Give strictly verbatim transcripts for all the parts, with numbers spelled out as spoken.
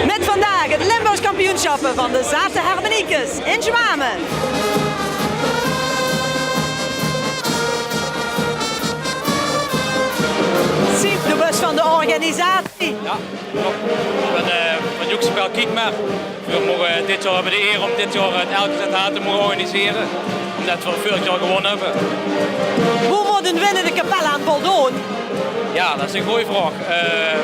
Mit vandaag 't Limburgs kampioensjappe van de Zate Hermeniekes in Zjwame. Siep, doe bös van de organisatie. Jao, klop. Van, eh, van joekskapel Kiek Mer. Veer moge dit jaor, höbbe de eer óm dit jaor 't L K Z H te moge organisere. Ómdet veer veurig jaor gewónne höbbe. Wie mót ein winnende kapel aan voldoon? Jao, det is ein gooj vraog. Eh,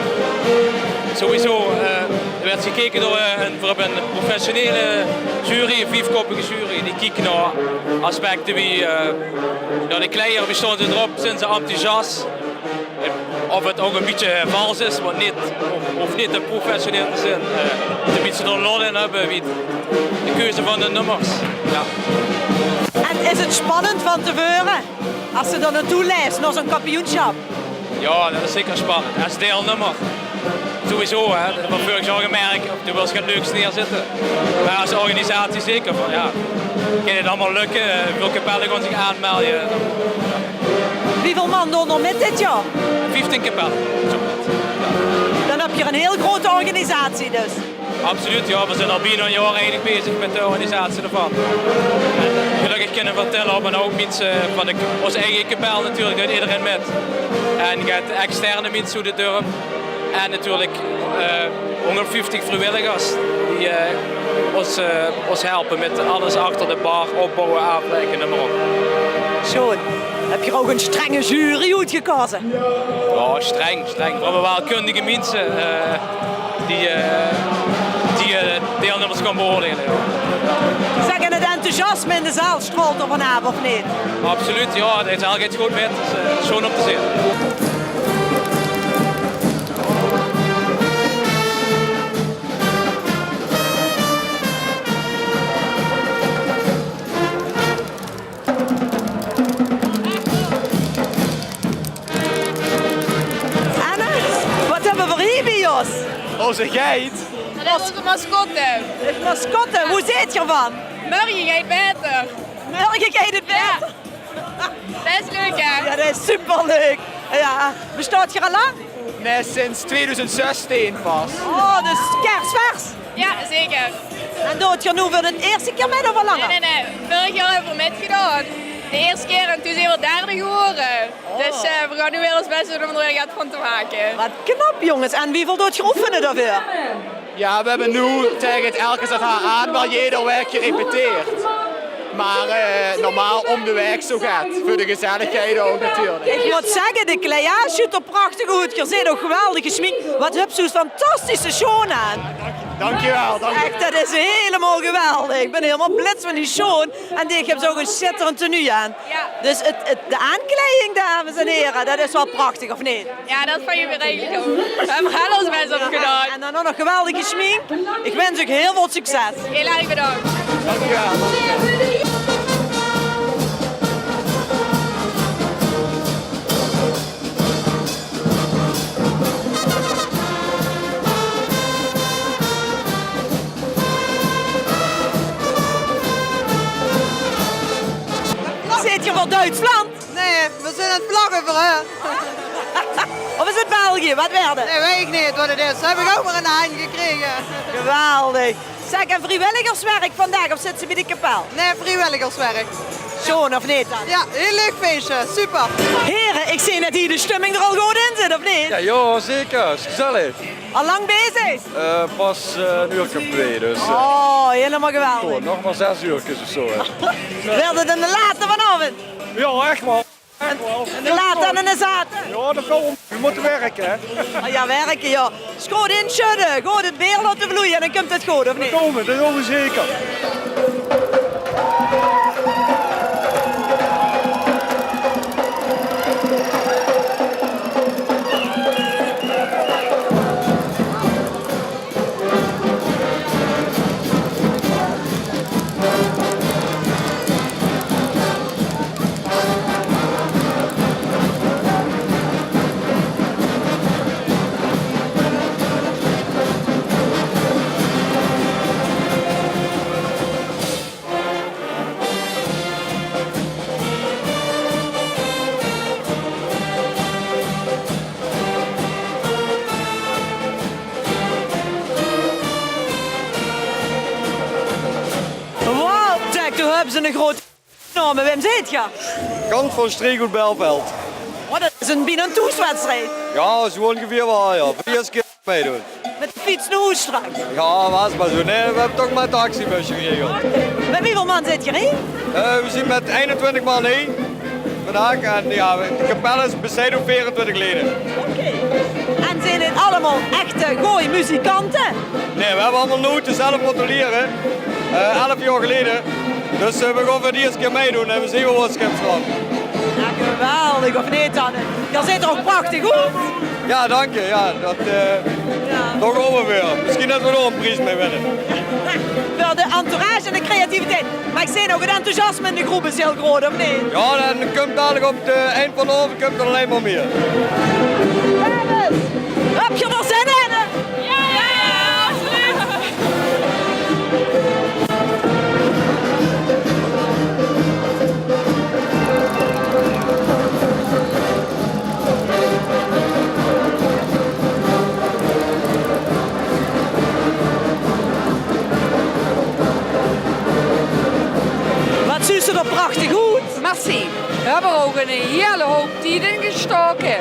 sowieso, eh, d'r wuuert gekeke door, eh, ein, veer höbbe ein professionele jury, ein viefkoppige jury. Die kieke nao aspecte wie, eh, jao, de kleier, wie staon ze d'rop, zeen ze enthousias? Of 't ouch ein bietje vals is, want neet, hoof neet te professioneel te zeen. Eh, ein bietje d'r lol in höbbe, wie de keuze van de nummers. Jao. En is 't spannend van te veure? Es se dao naotoe leefs, nao zoe'n kampioensjap? Jao, det is zeker spannend. Es deilnummer. Sowieso, hè. Det höb ich veurig jaor gemerk. Doe wils get leuks neerzitte. Mer es organisatie zeker van, jao. Geit 't allemaol lökke? Eh, wieväöl kapelle gaon zich aanmelde? Wieväöl man doon d'r mit dit jaor? Vieftien kapelle. Zoe get. Jao. Dan höb geer ein hiel groete organisatie dus. Absoluut, jao. Veer zeen al bienao ein jaor eigelik bezig mit de organisatie d'rvan. En gelökkig kinne veer vertèlle op en ouch minse van de, ós eige kapel natuurlik, deit ederein mit. En get externe minse oet 't dörp. En natuurlik, eh, hóngerdvieftig vriewilligers die, eh, ós, eh, ós helpe mit alles achter de bar, opbouwe, aantrèkke, neum mer op. Sjoon. Höb geer ouch ein strenge jury oetgekaoze? Jao, streng, streng. Veer höbbe waal kundige minse, eh, die, eh, die, eh, deilnummers kónne beoordeile, jao. Zèk, en 't enthousiasme in de zaal straolt d'r vanaaf, of neet? Absoluut, jao. De zaal geit good mit. Dus, eh, sjoon óm te zeen. Anne, waat höbbe veer hie bie ós? Ózze geit. Det is ózze mascotte. De mascotte, wie zeet geer d'rvan? Mörge geit 't baeter. Mörge geit 't baeter. Jao. Det is leuk, hè? Jao, det is superleuk. Jao. Bestaot geer al lang? Nae, sinds tweeduizend zestien pas. Oh, dus kersvers. Jao, zeker. En doot geer noe veur de ierste kier mit of al langer? Nae, nae, nae. Veurig jaor höbbe v'r mitgedaon. De ierste kier en toen zeen v'r derde gewore. Oh. Dus, eh, v'r gaon noe weer ós bès doon óm d'r weer get van te make. Waat knap, jónges. En wieväöl doot geer oefene daoveur? Jao, v'r höbbe noe taenge 't L K Z H aan waal eder waek gerepeteerd. Mer, eh, normaal óm de waek zoe get. Veur de gezelligheid ouch natuurlik. Ich mót zègke, de kleiage zuut d'r prachtig oet. Geer zeet ouch geweldig gesjmink. Waat höbs se fantastische sjoon aan. Dank je wel, dank je. Ech, det is hielemaol geweldig. Ich bön hielemaol blits van die sjoon. En die höbs ouch ein sjitterend tenue aan. Jao. Dus 't, 't, de aankleiding, dames en here, det is waal prachtig, of neet? Jao, det van je weer eigelik ouch. V'r höbbe ós bès opgedaon. En dan ouch nog geweldige sjmink. Ich wins uch hiel väöl succes. Hiel erg bedank. Zeet geer van Duitsland? Nae, veer zeen aan 't vlagge veur hun. Of is 't België? Waat waert 't? Nae, weit ich neet waat 't is. Höb ich ouch mer in de henj gekrege. Geweldig. Zèk, en vriewilligerswerk vandaag, of zits se bie de kapel? Nae, vriewilligerswerk. Sjoon, of neet dan? Jao, hiel leuk feesje. Super. Here, ich zeen det hie de stumming d'r al good in zit, of neet? Jao, jao, zeker. Is gezellig. Al lang bezig? Eh, pas, eh, ein uurke of twee, dus, eh. Oh, hielemaol geweldig. Nog mer zès uurkes of zoe, hè. Waert 't ein late vanaovend? Jao, ech waal. En, en de late en de zate? Jao, det kan. V'r mótte wirke, hè. Oh jao, wirke, jao. Is good insjödde, good 't beer laote vloeie en dan kump 't good, of neet? Dao kómme v'r, dao kómme v'r zeker. 'ne grote naome. Wae zeet geer? Kant van Streek oet Belfeld. Oh, det is ein, bienao ein thoeswedstrijd. Jao, zoe óngeveer waal, jao. Veur de ierste kier meidoon. Mit de fiets nao hoes straks? Jao, waas mer zoe. Nae, veer höbbe toch mer 'n taxibusje geregeld. Mit wieväöl man zeet geer hie? Eh, veer zien mit einentwintig man hie vandaag. En jao, de kapel is, besteit oet veerentwintig leje. Oké. En zeen 't allemaol echte gooj muzikante? Nae, veer höbbe allemaol note zelf mótte liere. Eh, elf jaor geleje. Dus, eh, veer gaon veur de ierste kier meidoon en veer zeen waal waat sjips van. Jao, geweldig, of neet dan? Geer zeet d'r ouch prachtig oet. Jao, dank je. Jao, det, eh, dao gaon v'r veur. Mesjien det v'r dao 'ne pries mei winne. Veur de entourage en de creativiteit. Mer ich zeen ouch, 't enthousiasme in de groep is hiel groot, of neet? Jao, det kump dalik op 't eind van d'n aovend kump d'r allein mer mieë. Dames, höb geer d'r zin in? Jao, absoluut. Waat zuus se d'r prachtig oet. Merci. Veer höbbe d'r ouch 'ne hiele houp tied in gestaoke.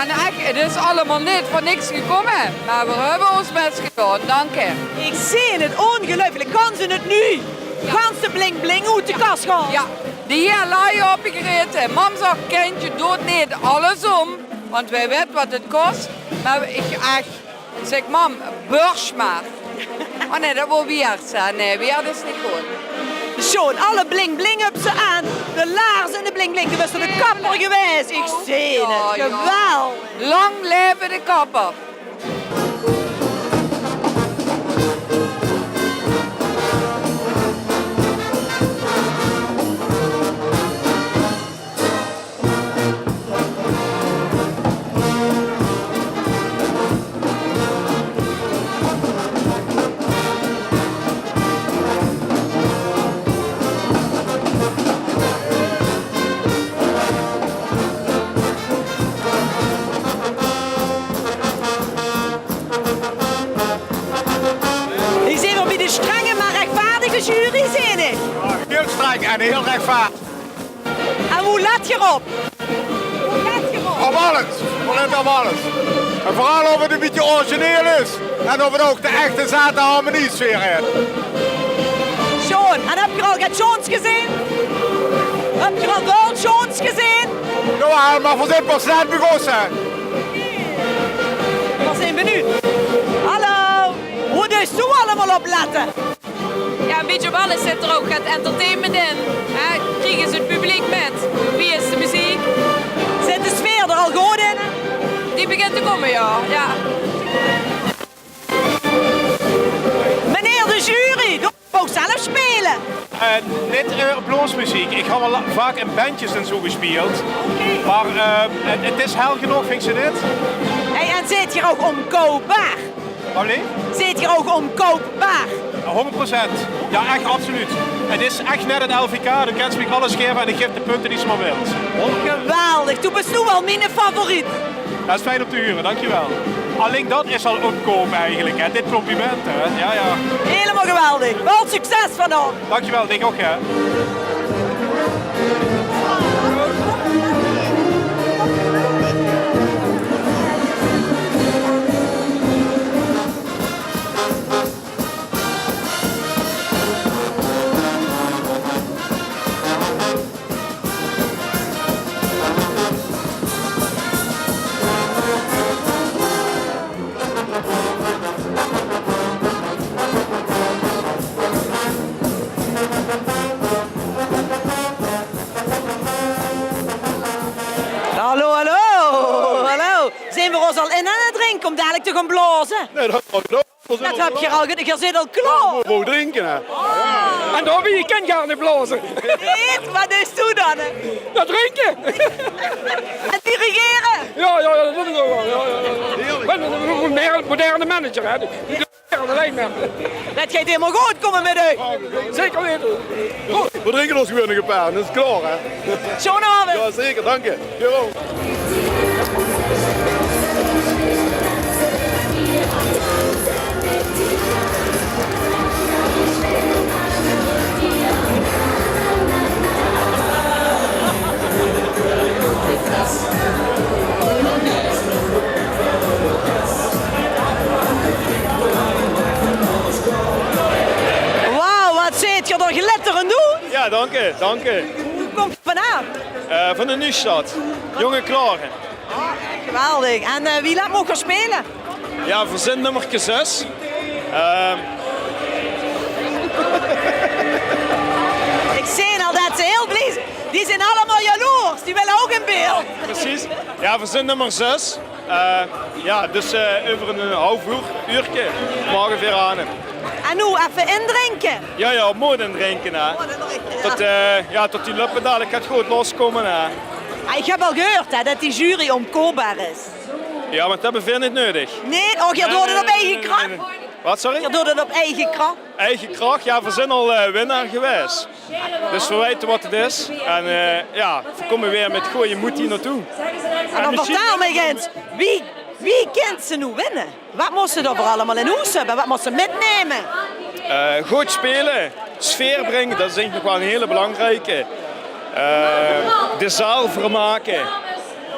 En ech, 't is allemaol neet veur niks gekómme, mer veer höbbe ós bès gedaon. Dank je. Ich zeen 't, óngeluifelik. Gans in 't nuuj. Jao. Gans de bling bling oet de kas gehaold. Jao. De heer Laaie opgegraete. Mam zag: "Kindje, doot neet alles óm, want veer weite waat 't kos." Mer ich ech, zèk: "Mam, börs mer." Oh nae, det waor wierd, hè. Nae, wierd is neet good. Sjoon, alle bling bling höbs se aan. De laars en de bling bling. Doe bös nao de kapper gewaes. Ich zeen 't. Jao, jao. Geweldig. Lang laeve de kapper. Ich zeen weer bie de strenge, mer rechtvaardige jury, zeen ich. Hiel streng en hiel rechtvaardig. En woe lèt geer op? Woe lèt geer op? Op alles. Veer lètte op alles. En veural of 't e bietje origineel is. En of 't ouch de echte zate harmoniesfeer haet. Sjoon. En höb geer al get sjoons gezeen? Höb geer al väöl sjoons gezeen? Jawaal, mer veer zeen pas net begosse. Veer zeen benuujd. Hallo. Woe deis doe allemaol op lètte? Jao, e bietje op alles zit d'r ouch get entertainment in. Hè, kriege ze 't publiek mit? Wie is de meziek? Zit de sfeer d'r al good in? Die begint te kómme, jao. Jao. Meneer de jury, doe moogs zelf speule. Eh, neet, eh, op blaosmeziek. Ich höb waal vaak in bendjes en zoe gespeeld. Oké. Mer, eh, 't, 't is hel genóg, vinjs se neet? Hey, en zeet geer ouch ómkoupbaar? Allee? Zeet geer ouch ómkoupbaar? Hóngerd procent. Jao, ech absoluut. 't Is ech net 't L V K, doe kins mich alles gaeve en ich gaef de punte die se mer wils. Geweldig, doe bis noe waal miene favoriet. Det is fijn óm te hure, dankjewel. Allein det is al ómkoup eigelik, hè, dit compliment, hè. Jao, jao. Hielemaol geweldig. Väöl succes vanaovend. Dankjewel, dich ouch, hè. Hallo, hallo, hallo. Zeen veer ós al in aan 't drinke óm dalik te gaon blaoze? Nae, det höb ich al gedaon. Det höb geer al gedaon, geer zit al klaor. Veer, veer drinke, hè. En daobie, ich kin gaar neet blaoze. Neet? Waat deis doe dan, hè? Jao, drinke. En dirigere? Jao, jao, jao, det doon ich ouch waal. Jao, jao, jao. Ich bön eine moderne, moderne manager, hè. Ich dirigeer allein mer. Det geit hielemaol good kómme mit uch. Zeker weite. Good, veer drinke ós gewoon nog e paar, dan is 't klaor, hè. Sjoon aovend. Jao, zeker, dank je. Jawel. Danke, danke. Wo kómp geer vandaan? Eh, van de Nuujsjtad. Jonge Klaore. Geweldig. En, eh, wie laat moge geer speule? Ja, veer zeen nummerke zes. Ehm. Ich zeen al det ze hieël blie zeen. Die zeen allemaol jaloers. Die wille ouch in beeld. Precies. Ja, veer zeen nummer zes. Eh, ja, dus, eh, euver ein, eh, haof oer, uurke, moge veer aan. En noe effe indrinke. Ja, ja, mót indrinke, hè. Tot, eh, ja, tot die löppe dalik get good loskómme, hè. Ah, ich höb al gehuurd, hè, det die jury ómkoopbaar is. Ja, mer det höbbe veer neet neudig. Nae, och, geer doot 't op eige krach. Nae, nae. Waat, sorry? Geer doot 't op eige krach. Eige krach, ja, veer zeen al, eh, winnaar gewaes. Dus veer weite waat 't is. En, eh, ja, veer kómme weer mit gooje moed hie naotoe. En dan vertaal mich ins, wie, wie kins se noe winne? Waat mós se d'r veur allemaol in hoes höbbe? Waat mós se mitnumme? Eh, good speule, sfeer bringe, det is eigelik nog waal ein hieël belangrieke. Eh, de zaal vermake.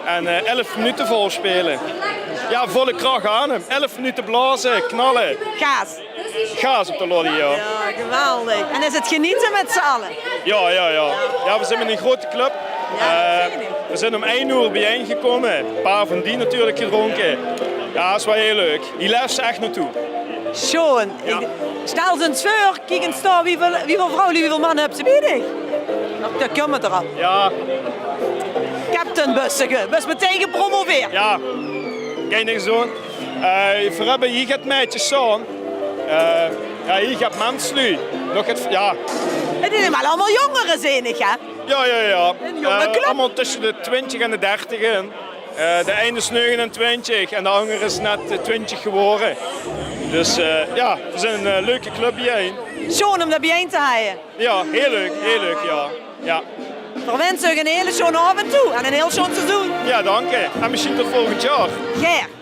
En, eh, elf minute vol speule. Ja, volle krach aan. Elf minute blaoze, knalle. Gaas. Gaas op de lolly, ja. Ja, geweldig. En is 't geniete mit z'n alle? Ja, ja, ja. Ja, veer zeen mit ein groeate club. Ja, eh, det zeen ich. Veer zeen óm ein oer biejein gekómme. Ein paar van die natuurlik gedrónke. Ja, 't is waal hieël leuk. Hie laefs se ech naotoe. Sjoon. Ja. Ich, stel se ins veur, kiek ins dao, wieväöl, wieväöl vrouwe, wieväöl manne höbs se bie dich? Det kump d'r al. Ja. Captain bös se, bös metein gepromoveerd. Ja. Gein ding zoon. Eh, veer höbbe hie get maedjes staon. Eh, ja, hie get menslui. Nog get, ja. 't Zeen waal allemaol jóngere, zeen ich, hè? Ja, ja, ja. Ein jónge club. Eh, allemaol tösse de twintig en de dertig in. Eh, de ein is negenentwintig en de anger is net, eh, twintig gewore. Dus, eh, ja, veer zeen ein, eh, leuke club hie. Sjoon óm det biejein te haje. Ja, hieël leuk, hieël leuk, ja. Ja. Veer winse uch eine hieële sjoone aovend toe en ein hieël sjoon seizoen. Ja, danke. En mesjien tot volgend jaor. Gaer.